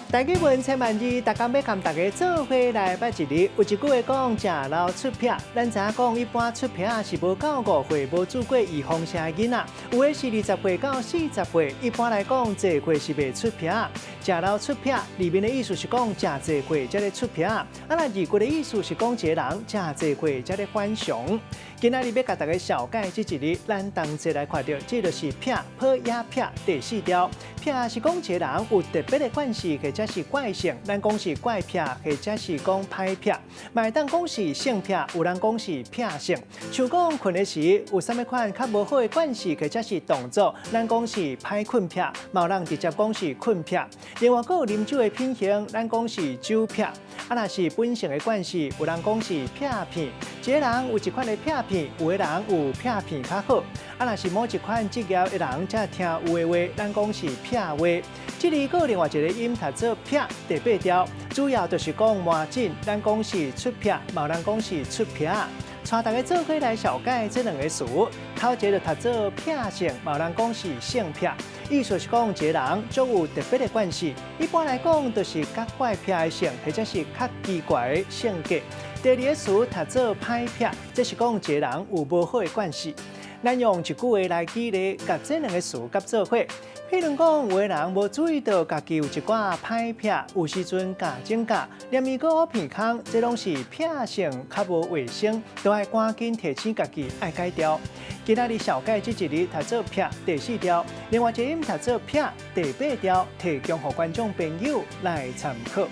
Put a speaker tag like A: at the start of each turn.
A: 台語文千萬字，逐工欲共大家做伙來捌一字。有一句話講，食老出癖。咱知影講，一般出癖是無夠5歲無注過預防射的囡仔，有的是20歲到40歲。一般來講，濟歲是袂出癖。食老出癖裡面的意思是講，誠濟歲才咧出癖。啊，若字句的意思是講，一個人誠濟歲才咧反常。今仔日欲共大家紹介這一字，咱同齊來看著，這就是癖，抱也癖第四條。癖是講一個人有特別的慣勢，或者是怪性，咱講是怪癖，或者是講歹癖，嘛會當講是性癖，有人講是癖性。像講睏的時有啥物款較無好的慣勢，或者是動作，咱講是歹睏癖，嘛有人直接講是睏癖。另外，閣有啉酒的品行，咱講是酒癖。啊，若是本性的慣勢，有人講是癖癖。一個人有一款的癖癖，有的人有癖癖較好。啊，若是某一款職業的人才聽有的話，咱講是癖話。這裡閣有另外一個音讀做癖，第八條，主要就是講麻疹，咱講是出癖，嘛有人講是出癖。帶大家做伙來紹介這兩個詞，頭一個就讀做癖性，嘛有人講是性癖，意思是講一個人足有特別的慣勢。一般來講，就是較怪癖的性，或者是較奇怪的性格。第二個詞讀做歹癖，這是講一個人有無好的慣勢。咱用一句話來舉例，共這兩個詞夾做伙。譬如講，有的人無注意到家己有一寡歹癖，有時陣咬指甲、黏物閣鼻空，這攏是癖性較無衛生，都愛趕緊提醒家己愛改掉。今仔日紹介這一字讀做癖第四條，另外一個音讀做癖第八條，提供予觀眾朋友來參考。